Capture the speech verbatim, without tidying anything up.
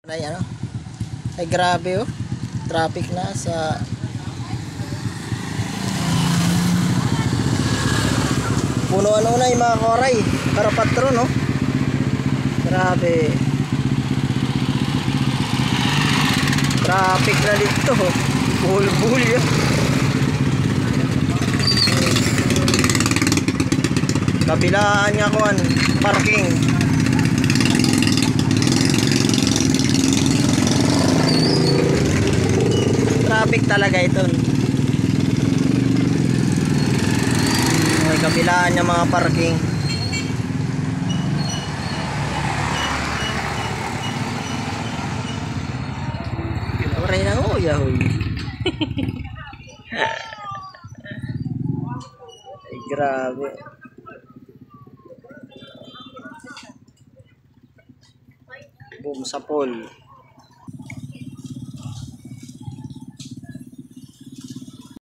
Ay, ano? Ay, grabe, oh. Traffic na sa puno, ano na, yung mga kawaray. Para patron, no? Grabe. Traffic na dito, oh. Buhol-buhol, oh. Kabilaan nga kuan, parking. Traffic talaga ito. Ay, kabilaan nga mga parking. Waray na, oh, yahoy. Ay, grabe. Boom, sapol.